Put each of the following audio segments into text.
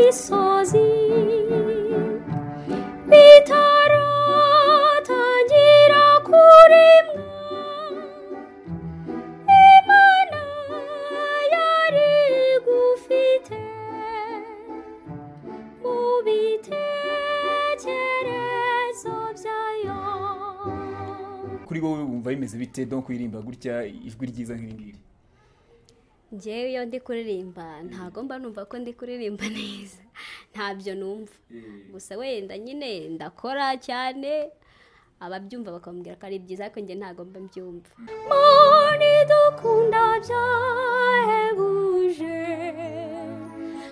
misozi bitaratangira kuremwa Imana yari igufite mu bitekerezo byayo. Kuri wowe wumva bimeze bite donc kuririmba gutya ijwi ryiza nk'iri ngiri? Njyewe iyo ndi kuririmba ntago mba numva ko ndi kuririmba neza, ntabyo numva. Gusa wenda nyine ndakora cyane, ababyumva bakambwira ko ari byiza, ariko njye ntago mba mbyumva. Mani dukunda byahebuje,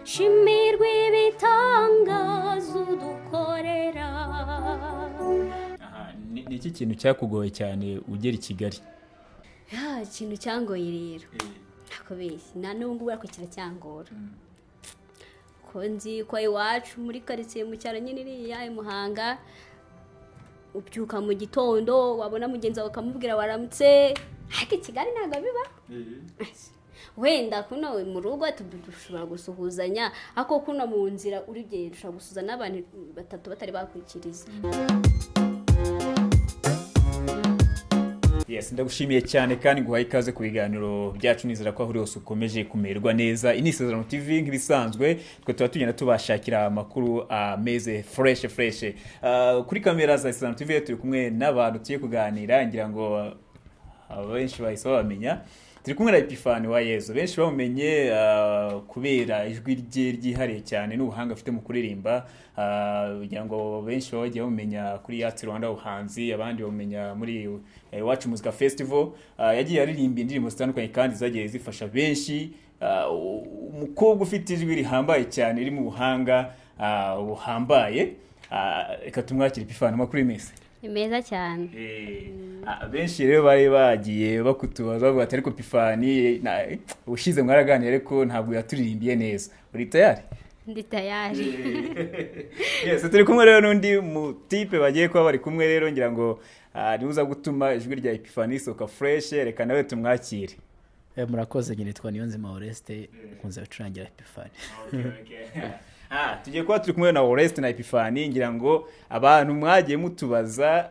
shimirwa ibitangaza udukorera. Ni iki kintu cyakugoye cyane ugera i Kigali? Ikintu cyangoye rero nakubeshye, nta n'ubu ngubu ariko kiracyangora. Ko nzi ko iwacu muri karitsiye mu cyaro nyine iriya i Muhanga, ubyuka mu gitondo wabona mugenzi wawe ukamubwira waramutse, ariko i Kigali ntabwo biba. Wenda kuno mu rugo dushobora gusuhuzanya, ariko kuno mu nzira urugendo ushobora gusuhuza n'abantu batatu batari bakwikiriza. Yes, ndagushimiye cyane kandi nguhaye ikaze ku biganiro byacu, nizera ko aho uri hose ukomeje kumererwa neza. Ini Isezerano TV nk'ibisanzwe twe tuba tugenda tubashakira amakuru ameze fresh fresh. Kuri kamera za Isezerano TV turi kumwe n'abantu tugiye kuganira, ngira ngo abenshi bahise babamenya. Turi kumwe na Epiphanie wa Yezu, benshi bamumenye kubera ijwi rye ryihariye cyane n'ubuhanga afite mu kuririmba. Kugira ngo benshi bagiye bamumenya kuri Arts Rwanda ubuhanzi, abandi bamumenya muri Iwacu Muzika Festival. Yagiye aririmba indirimbo zitandukanye kandi zagiye zifasha benshi. Umukobwa ufite ijwi rihambaye cyane riri mu buhanga buhambaye. Reka tumwakire Epiphanie, amakuru y'imisi. Ni meza cyane. Benshi rero bari bagiye bakutubaza bavuga ati ariko Epiphanie ushize mwaraganira ariko ntabwo yaturirimbiye neza. Uri tayari? Ndi tayari. Yes, turi kumwe rero n'undi mutipe bagiye kuba bari kumwe rero, ngira ngo niuza gutuma ijwi rya Epiphanie isohoka fresh, reka nawe tumwakire. Murakoze, nyine nitwa Niyonzima Oreste, nkunze gucurangira Epiphanie. Tugiye kuba turi kumwe na Oreste na Epiphanie, ngira ngo abantu mwagiye mutubaza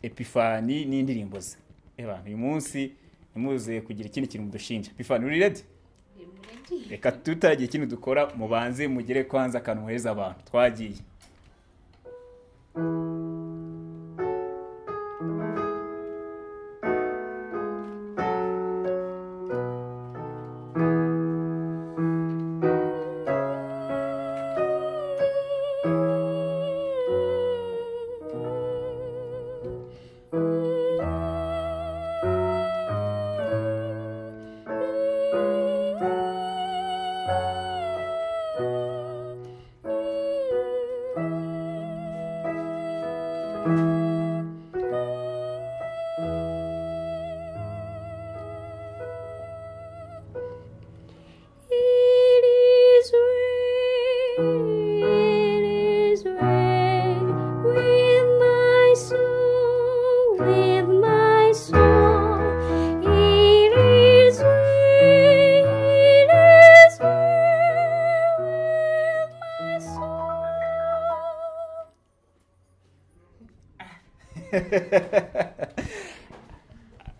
Epiphanie n'indirimbo ze. Abantu uyu munsi ntimuze kugira ikindi kintu mudushinja. Epiphanie, uri ready? Reka tutagiye ikintu dukora, mubanze mugere kwanza akantu muhereza abantu. Twagiye.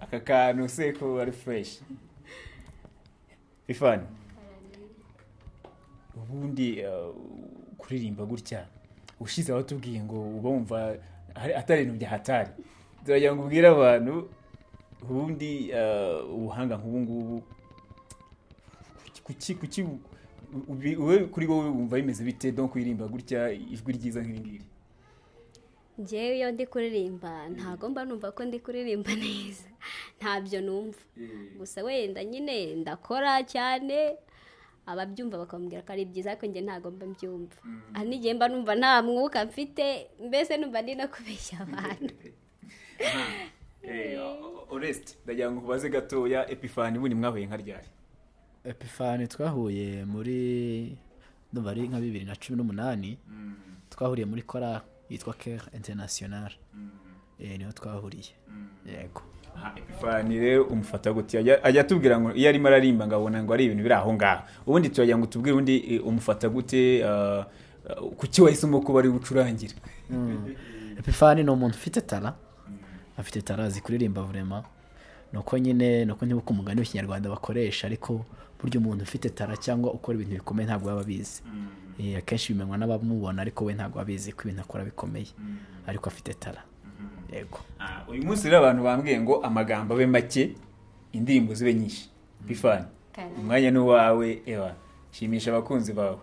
Aka kantu se ko ari fresh. Epiphanie, ubundi kuririmba gutya ushize abatubwiye ngo uba wumva atari ibintu bya hatari, turagira ngo ubwire abantu ubundi ubuhanga nk'ubu ngubu kuki kuri wowe wumva bimeze bite donc kuririmba gutya ijwi ryiza nk'iri ngiri? Njyewe iyo ndi kuririmba ntago mba numva ko ndi kuririmba neza, ntabyo numva. Gusa wenda nyine ndakora cyane, ababyumva bakambwira ko ari byiza, ariko njye ntago mba mbyumva. Hari n'igihe mba numva nta mwuka mfite, mbese numva ndi no kubeshya abantu. Oreste, ndagira ngo ubaze gatoya Epiphanie ubundi mwahuye nka ryari? Epiphanie twahuye muri ndumva ari nka 2018, twahuriye muri chorale yitwa Care International. Niho twahuriye. Yego. Epifani rero umufata gute? Ajya atubwira ngo iyo arimo ararimba ngabona ngo ari ibintu biri aho ngaho. Ubundi turagira ngo tubwire ubundi umufata gute, kuki wahisemo kuba ari gucurangira? Epifani ni umuntu ufite tara, afite tara, azi kuririmba vraiment. Nuko nyine nuko ntibuka umugani w'ikinyarwanda bakoresha, ariko burya umuntu ufite tara cyangwa ukora ibintu bikomeye ntabwo aba abizi. Akenshi bimenywa n'abamubona, ariko we ntabwo abizi ko ibintu akora bikomeye, ariko afite tara. Yego. Uyu munsi rero abantu bambwiye ngo amagambo abe make, indirimbo zibe nyinshi. Epifani, umwanya ni wawe, ewa shimisha abakunzi bawe.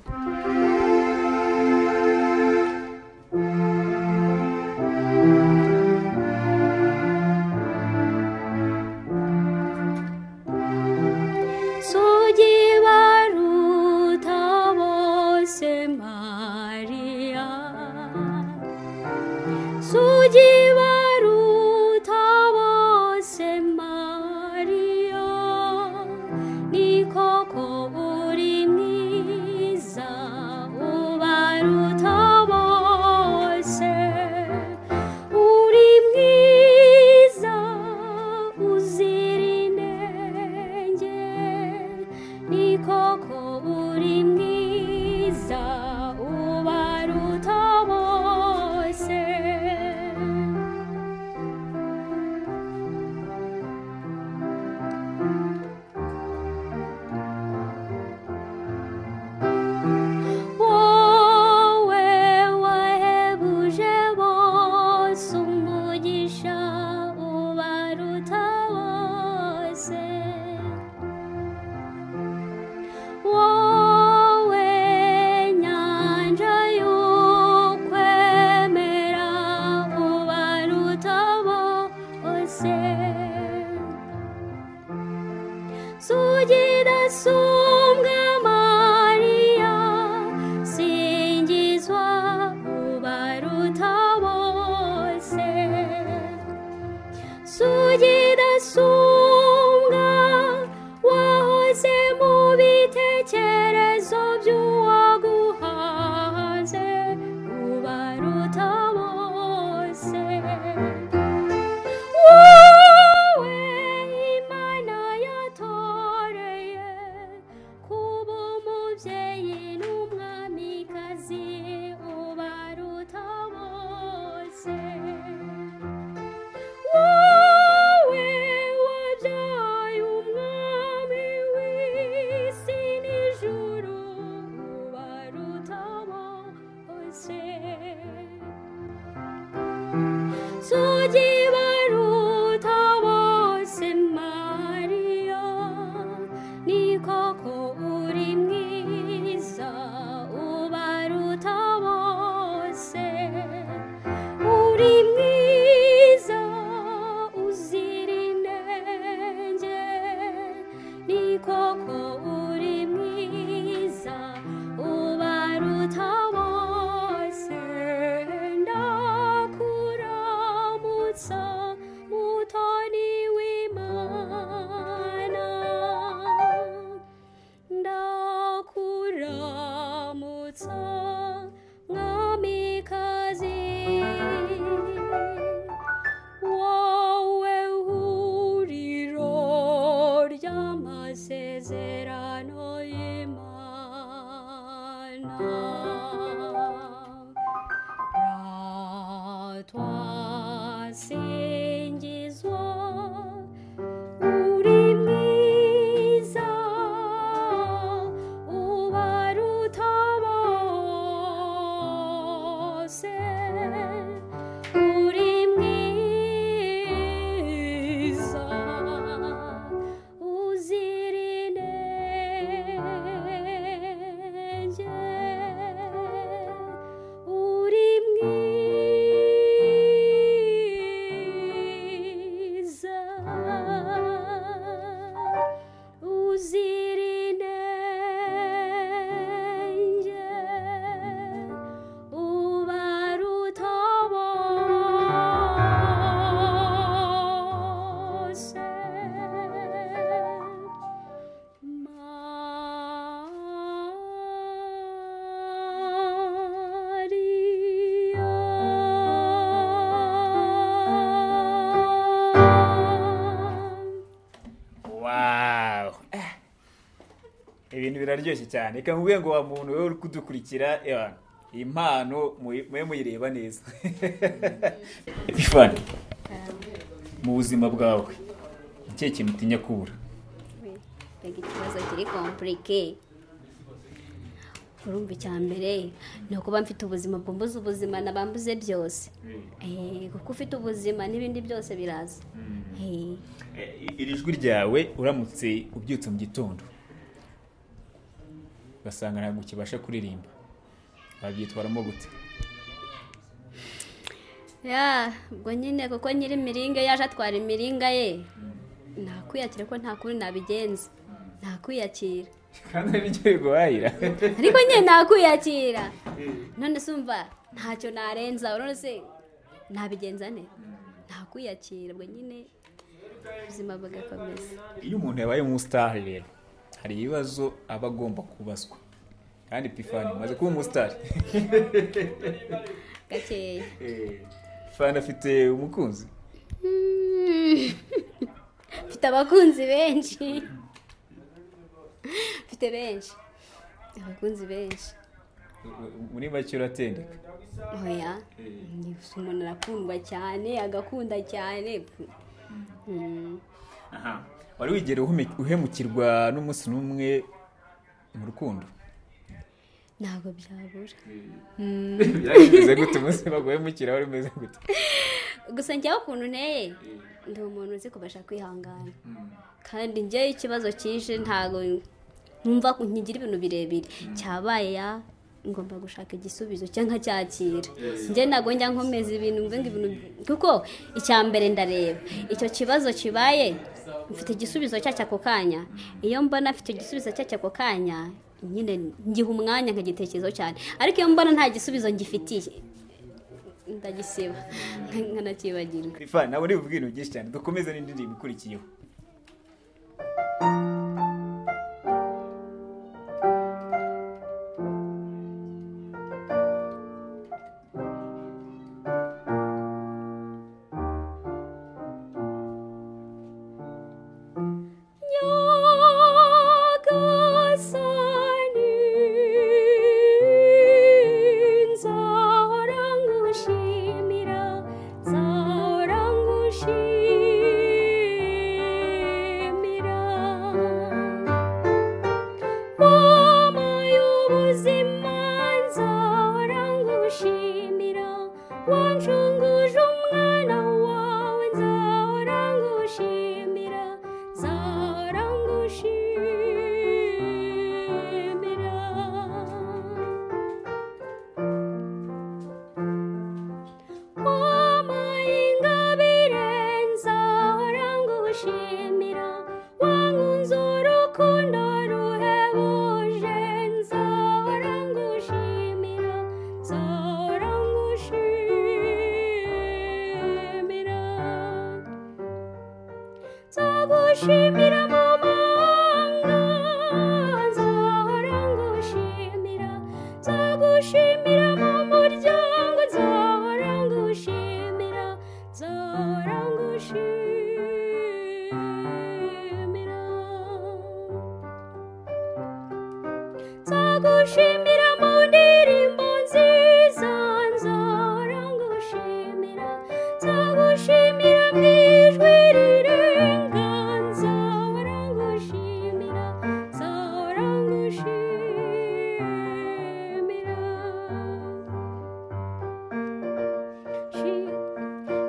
Uri mwiza. Ibintu biraryoshye cyane. Reka nkubwire ngo wa muntu wewe uri kudukurikira, impano mube muyireba neza. Epifani, mu buzima bwawe ikihe kintu utinya kubura? Mbega ikibazo kiri compliqué. Urumva icya mbere ni ukuba mfite ubuzima, bwumbuza ubuzima nabambuze byose. Kuko ufite ubuzima n'ibindi byose biraza. Iri jwi ryawe uramutse ubyutse mu gitondo ugasanga ntabwo ukibasha kuririmba, wabyitwaramo gute? Ubwo nyine kuko nyiri imiringa yaje atwara imiringa ye, nakwiyakira ko nta kundi nabigenza, nakwiyakira. Kandi ari cyo biguhahira. Ariko nyine nakwiyakira. None se umva ntacyo narenza, none se nabigenza ne? Nakwiyakira, ubwo nyine ubuzima bugakomeza. Iyo umuntu yabaye umustar rero hari ibibazo aba agomba kubazwa. Kandi Epifani maze kuba umustar. Gakeya. Epifani afite umukunzi? Mfite abakunzi benshi. Mfite benshi. Abakunzi benshi. Muri make uratendeka? Oya. Umuntu arakundwa cyane, agakunda cyane. Aha. Wari wigera uhemukirwa n'umunsi n'umwe mu rukundo? Ntabwo byabura. Byari gute umunsi baguhemukira wari umeze gute? Gusa njyewe ukuntu nteye, ndi umuntu uzi kubasha kwihangana. Kandi njyewe ikibazo kije ntabwo numva nkigira ibintu birebire. Cyabaye ya ngomba gushaka igisubizo cyangwa nkacyakira. Njye ntabwo njya nkomeza ibintu mve ngo ibintu, kuko icya mbere ndareba icyo kibazo kibaye mfite igisubizo cyacyo ako kanya. Iyo mbona mfite igisubizo cyacyo ako kanya nyine ngiha umwanya nkagitekerezaho cyane, ariko iyo mbona nta gisubizo ngifitiye ndagisiba nkanakibagirwa. Epifani, nawe uri buvuge ibintu byinshi cyane, dukomeze n'indirimbo ikurikiyeho. Nzagushimira mu ndirimbo nziza, nzagushimira, nzagushimira mu ijwi rirenga, nzagushimira, nzagushimira.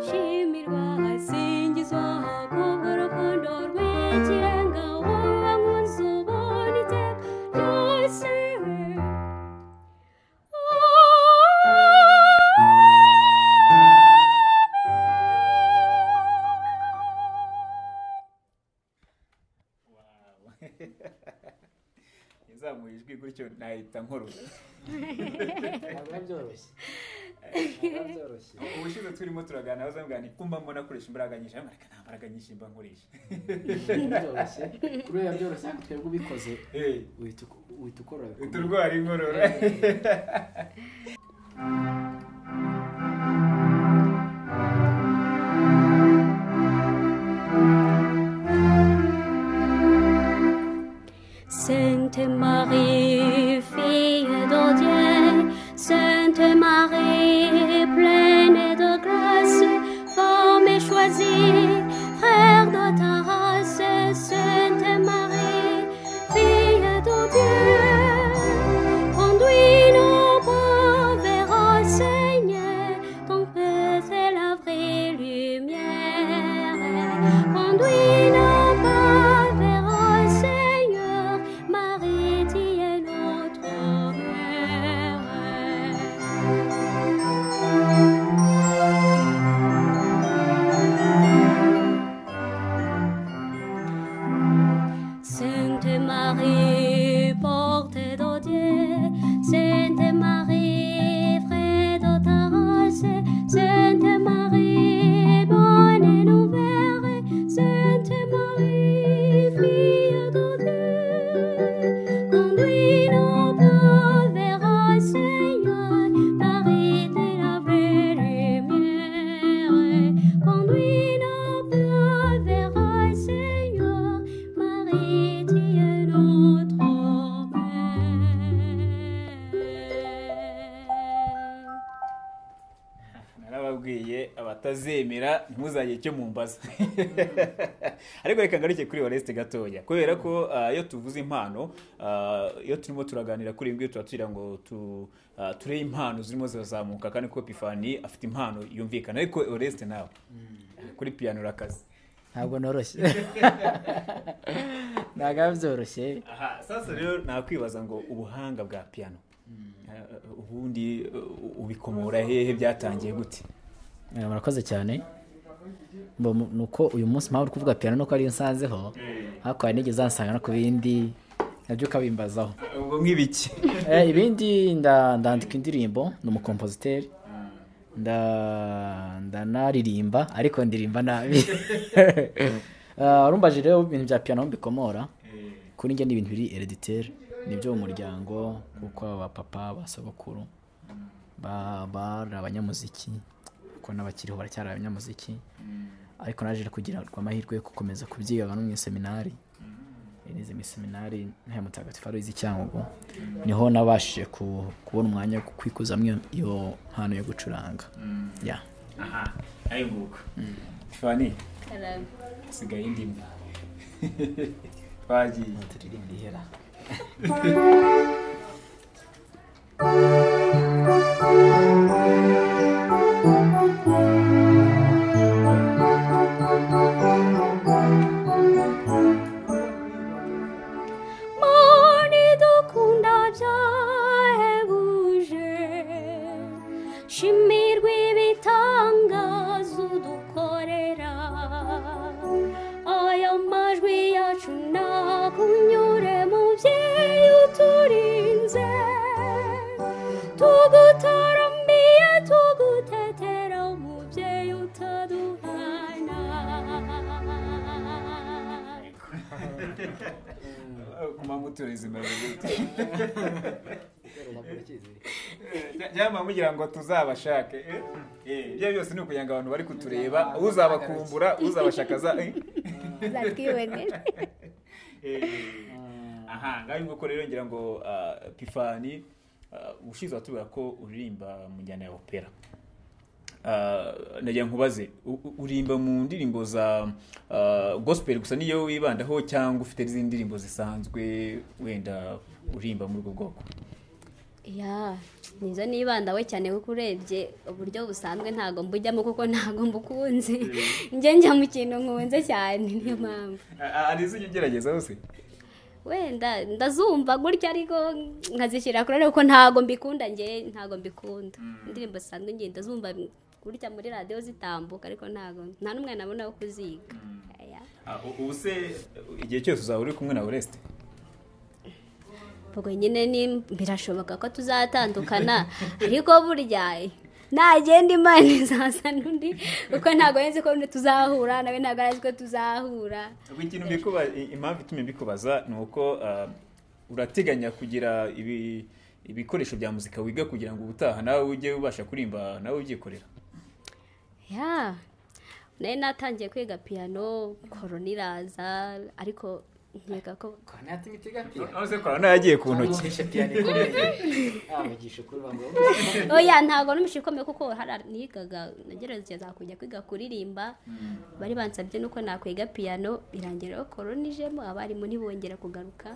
Shimirwa, singizwa kubw'urukundo rw'ikirenga, wowe nkunze ubona iteka ryose. Izamuye ijwi gutyo nahita nkorora. Ntabwo byoroshye. Ubushize turimo turaganira bazambwira nti kumba mbona akoresha imbaraga nyinshi, ariko nta mbaraga nyinshi mba nkoresha. Byoroshye. Kuriya byoroshye ariko twebwe ubikoze uhita ukorora. Uhita urwara inkorora. Sainte Marie, fille de Dieu, Sainte Marie, pleine de grâce, femme choisie, frère de ta race, Sainte Marie, fille de Dieu, conduis nos pas vers le Seigneur, ton feu c'est la vraie lumière. Conduis nos pas vers le Seigneur, Marie, tu es notre mère. Sainte Marie, porte de Dieu, Sainte Marie, frère de ta race, Sainte Marie, bonne nouvelle, Sainte Marie, fille de Dieu, conduis nos pas vers le Seigneur, Marie, t'es la vraie lumière, conduis nos pas vers le Seigneur, Marie, tu es notre mère. Narababwiye abatazemera ntimuzagire icyo mumbaza. Ariko reka ngaruke kuri Oreste gatoya, kubera ko iyo tuvuze impano, iyo turimo turaganira kuri ibi ngibi tuba tugira ngo turebe impano zirimo zirazamuka, kandi ko Epifani afite impano yumvikana. Ariko Oreste nawe kuri piano urakaze. Ntabwo noroshye, ntabwo biba byoroshye. Aha, sasa rero nakwibaza ngo ubuhanga bwa piano ubundi ubikomora hehe, byatangiye gute? Murakoze cyane. Nuko uyu munsi mpamvu uri kuvuga piano nuko ariyo nsanzeho, ariko hari nigeze ansanga no ku bindi nabyo ukabimbazaho. Ubwo nk'ibiki? Ibindi ndandika indirimbo, ni umukompositeri, ndanaririmba ariko ndirimba nabi. Urumbaje rero ibintu bya piano mbikomora kuri njye ni ibintu biri hereditaire, nibyo mu muryango, kuko aba papa ba sogokuru bari abanyamuziki, kuko n'abakiriho baracyari abanyamuziki, ariko naje kugira amahirwe yo gukomeza kubyiga no mu seminari. Nize mu seminari nta Mutagatifu Aloyizi Cyangugu, niho nabashije kubona umwanya wo kwikuzamo iyo mpano yo gucuranga. Yeah. Aha, ayo nguko. Fani, Karame. sigaye indi imwe. Twagiye. Turirimba ihera. Mani dukunda byahebuje, shimirwa ibitangaza udukorera, aya majwi yacu nakunyure mubyeyi uturinze, tugutaramiye tugutetera mubyeyi utaduhana. Kuma muturezi imbere. Cyangwa mugira ngo tuzabashake. Ibyo byose ni ukugira ngo abantu bari kutureba, uzabakumbura, uzabashaka za Uzatwibonera. Aha, ngaho nguko rero ngira ngo Epifani, ushize watubwira ko uririmba mu njyana ya opera. Nagira nkubaze, uririmba mu ndirimbo za gospel gusa niyo wibandaho, cyangwa ufite n'izindi ndirimbo zisanzwe wenda uririmba muri ubwo bwoko? Ya, nizo nibandaho cyane kuko urebye uburyo busanzwe ntago mbujyamo kuko ntago mbukunze. Njye njya mu kintu nkunze cyane, niyo mpamvu. Hari izo ujya ugerageza hose? Wenda ndazumva gutya ariko nkazishyira kuri kuko ntago mbikunda, njye ntago mbikunda. Indirimbo zisanzwe njye ndazumva gutya muri radiyo zitambuka, ariko ntago nta n'umwe nabona wo kuziga. Ya. Ubu se igihe cyose uzaba uri kumwe na Oreste? Ubwo nyine ni birashoboka ko tuzatandukana, ariko burya nagenda Imana izaza n'undi, kuko ntago nzi ko tuzahura, nawe ntago azi ko tuzahura. Ubwo ikintu impamvu ituma mbikubaza ni uko urateganya kugira ibikoresho bya muzika wiga kugira ngo ubutaha nawe ujye ubasha kurimba, nawe ubyikorera. Ya, nari natangiye kwiga piano, korona iraza, ariko Nkeka ko Korona yagiye ku ntoki. Oya, ntabwo n'umushinga ukomeye kuko nigaga, nagerageza kujya kwiga kuririmba, bari bansabye nuko nakwiga piano, birangira korona ijemo, abarimu ntibongera kugaruka.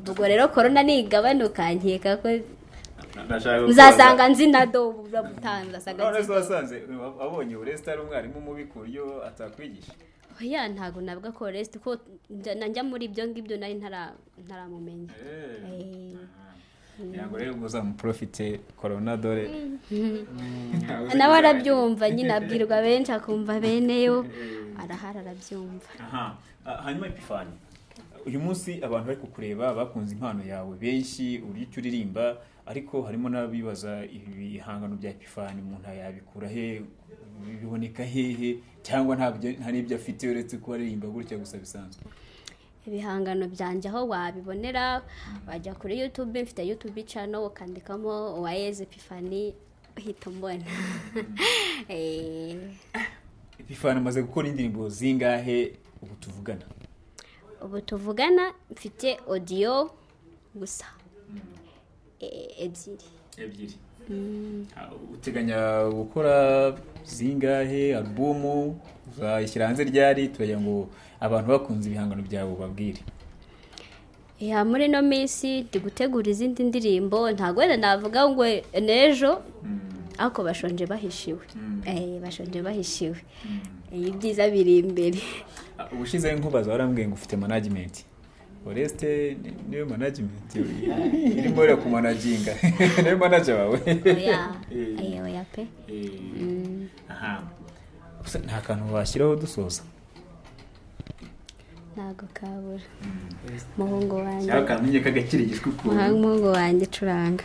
Ubwo rero korona nigabanuka nkeka ko muzasanga nzi na do muzasanga. None se wasanze abonye Oreste ari umwarimu mubi ku buryo atakwigisha? Oya, ntabwo navuga ko Oreste, ko njya muri ibyo ngibyo nari ntaramumenya. Ntabwo rero uzamuprofite korona dore nawe arabyumva nyine, abwirwa benshi akumva beneyo, arahari arabyumva. Hanyuma Epifani, uyu munsi abantu bari kukureba bakunze impano yawe benshi, uburyo icyo uririmba, ariko harimo n'abibaza ibihangano bya Epifani umuntu yabikura he, biboneka hehe, cyangwa nta n'ibyo afite uretse kuba aririmba gutya gusa bisanzwe. Ibihangano byanjye aho wabibonera, wajya kuri YouTube, mfite YouTube channel, ukandikamo Uwayezu Epifani uhita umbona. Epifani amaze gukora indirimbo zingahe ubu tuvugana? Ubu tuvugana mfite audio gusa ebyiri. Uteganya gukora zingahe albumu, uzayishyira hanze ryari? Turagira ngo abantu bakunze ibihangano byabo babwire. Ya, muri no minsi ndi gutegura izindi ndirimbo, ntabwo wenda navuga ngo n'ejo, ariko bashonje bahishiwe. Bashonje bahishiwe. Ibyiza biri imbere. Ubushize nkubaza warambwiye ngo ufite management. Oreste niwe management irimo ira kumanaginga, niwe manager wawe? Oya, oya pe. Aha, nta kantu washyiraho dusoza? Ntago kabura. Muhungu wanjye. Cyangwa kamenye kagakirigishwa ukuntu. Muhungu wanjye curanga.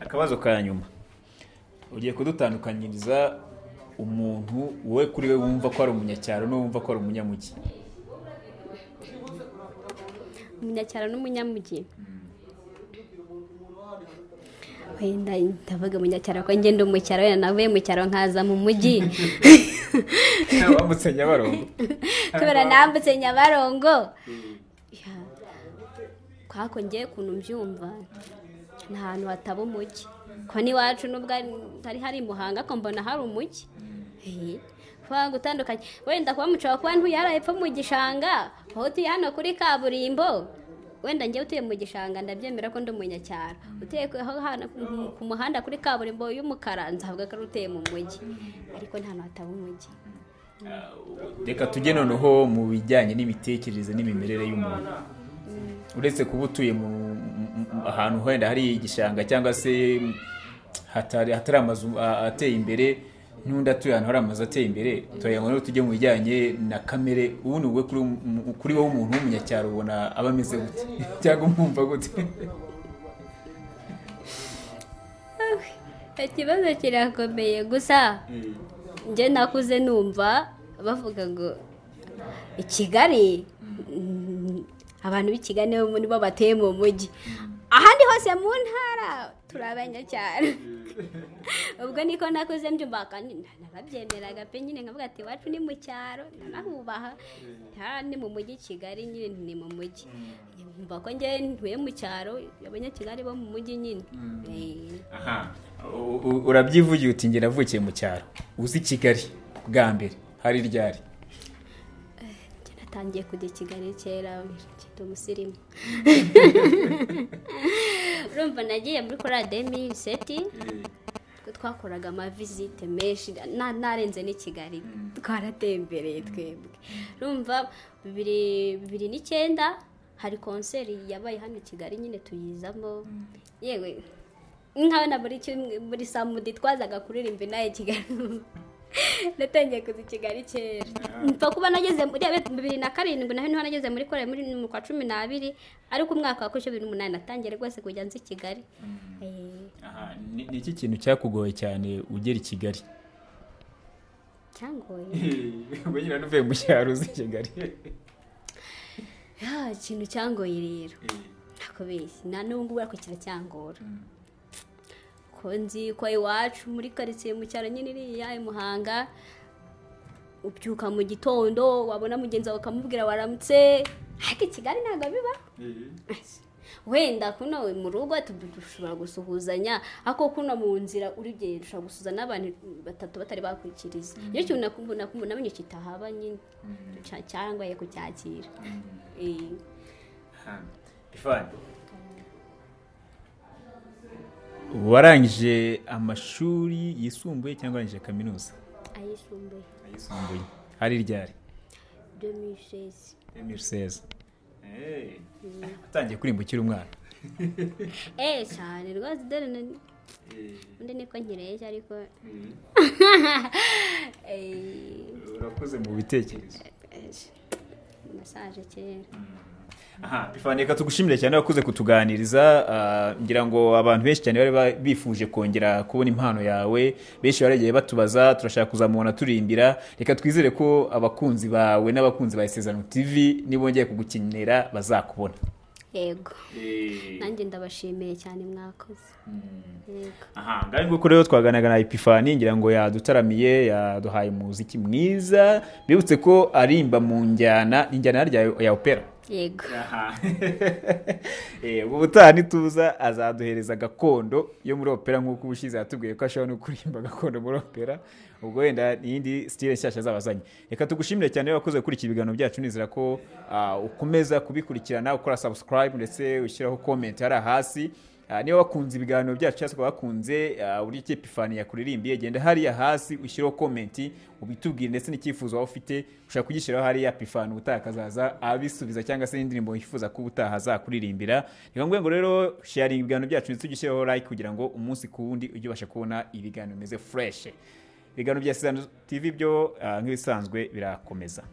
Akabazo ka nyuma, ugiye kudutandukanyiriza umuntu wowe kuri we wumva ko ari umunyacyaro n'uwo wumva ko ari umunyamujyi. Umunyacyaro n'umunyamujyi? Wenda ndavuga umunyacyaro ko ngenda mu cyaro, wenda navuye mu cyaro nkaza mu mujyi. Wambutse Nyabarongo. Kubera nambutse Nyabarongo. Kwako ngiye kuntu mbyumva nta hantu hataba umujyi, ko n'iwacu nubwo hari hari Muhanga ko mbona hari umujyi. Kuba gutandukanye wenda kuba mushobora kuba ntuye hariya hepfo mu gishanga, aho utuye hano kuri kaburimbo, wenda njyewe utuye mu gishanga ndabyemera ko ndi umunyacyaro, utuye ku muhanda kuri kaburimbo y'umukara nzavuga ko ari utuye mu mujyi, ariko nta hantu hataba umujyi. Reka tujye noneho mu bijyanye n'imitekerereze n'imimerere y'umuntu. Uretse kuba utuye ahantu wenda hari igishanga cyangwa se hatari amazu ateye imbere, N'undi atuye ahantu hari amazu ateye imbere. Turagira ngo rero tujye mu bijyanye na kamere. Ubundi wowe kuri wowe umuntu w'umunyacyaro ubona aba ameze gute cyangwa umwumva gute? Ikibazo kirakomeye, gusa njye nakuze numva bavuga ngo i Kigali, abantu b'i Kigali nibo bateye mu mujyi, ahandi hose mu ntara turabanyacyaro. Ubwo niko nakuze mbyumva, kandi narabyemeraga pe nyine, nkavuga ati iwacu ni mu cyaro, ndanahubaha, ni mu mujyi Kigali nyine ni mu mujyi. Mva ko njye ntuye mu cyaro, abanyakigali bo mu mujyi nyine. Aha, urabyivugiye uti njye navukiye mu cyaro. Uzi Kigali bwa mbere hari ryari? Njye natangiye kujya i Kigali kera nkiri umusirimu. Urumva nagiye muri korali 2007, twakoraga amavisite menshi, narenze n'i Kigali, twaratembereye twebwe. Urumva 2009 hari konseri yabaye hano i Kigali nyine tuyizamo. Yewe nkabona muri samudi twazaga kuririmba inaha i Kigali. Natangiye kuza i Kigali kera. Mpfa kuba nageze muri 2007, naho niho nageze muri korali muri mu kwa 12, ariko umwaka wa 2008 natangiye rwose kujya nzi Kigali. Aha, ni iki kintu cyakugoye cyane ugera i Kigali? Cyangoye. Ubwo nyine nuvuye mu cyaro uzi Kigali. Ikintu cyangoye rero, ntakubeshye, nta n'ubu ngubu ariko kiracyangora. Ko nzi ko iwacu muri karitsiye mu cyaro nyine iriya i Muhanga, ubyuka mu gitondo wabona mugenzi wawe ukamubwira waramutse, ariko i Kigali ntabwo bibaho. Wenda kuno mu rugo dushobora gusuhuzanya, ariko kuno mu nzira urugendo ushobora gusuhuza n'abantu batatu batari bakwikiriza. Iyo kintu namenye kitahaba nyine, cyangoye kucyakira. Epifani, warangije amashuri yisumbuye cyangwa warangije kaminuza? Ayisumbuye. Ayisumbuye. Hari ryari? 2016. 2016. Atangiye kuririmba ukiri umwana? Cyane rwose, dore undi niko nkireshya ariko urakoze mu bitekerezo. Massage kera. Aha, Epifani, reka tugushimire cyane wakoze kutuganiriza. Ngira ngo abantu benshi cyane bari bifuje kongera kubona impano yawe, benshi baragiye batubaza turashaka kuzamubona turirimbira. Reka twizere ko abakunzi bawe n'abakunzi ba Isezerano TV nibongeye kugukenera bazakubona. Yego. Nanjye ndabashimiye cyane, mwakoze. Yego. Aha, ngaho nguko rero twaganaga na Epifani, ngira ngo yadutaramiye, yaduhaye umuziki mwiza. Bibutse ko arimba mu njyana, injyana ya opera. Yego. Ubutaha nituza azaduhereza gakondo yo muri opera, nk'uko ubushize yatubwiye ko ashobora no kuririmba gakondo muri opera. Ubwo wenda iyindi style nshyashya azabazanye. Reka tugushimire cyane wakoze gukurikira ibiganiro byacu, nizera ko ukomeza kubikurikirana, ukora subscribe ndetse ushyiraho comment hariya hasi. Niba wakunze ibiganiro byacu cyangwa se wakunze uburyo ki Epifani yakuririmbiye, genda hariya hasi ushyiraho comment ubitubwire, ndetse n'icyifuzo waba ufite ushaka kugishyiraho hariya, Epifani ubutaha akazaza abisubiza, cyangwa se n'indirimbo wifuza ko ubutaha azakuririmbira. Reka nguhe ngo rero sharing ibiganiro byacu ndetse ugishyiraho like kugira ngo umunsi ku wundi ujye ubasha kubona ibiganiro bimeze fresh. Ibiganiro bya Isezerano TV byo nk'ibisanzwe birakomeza.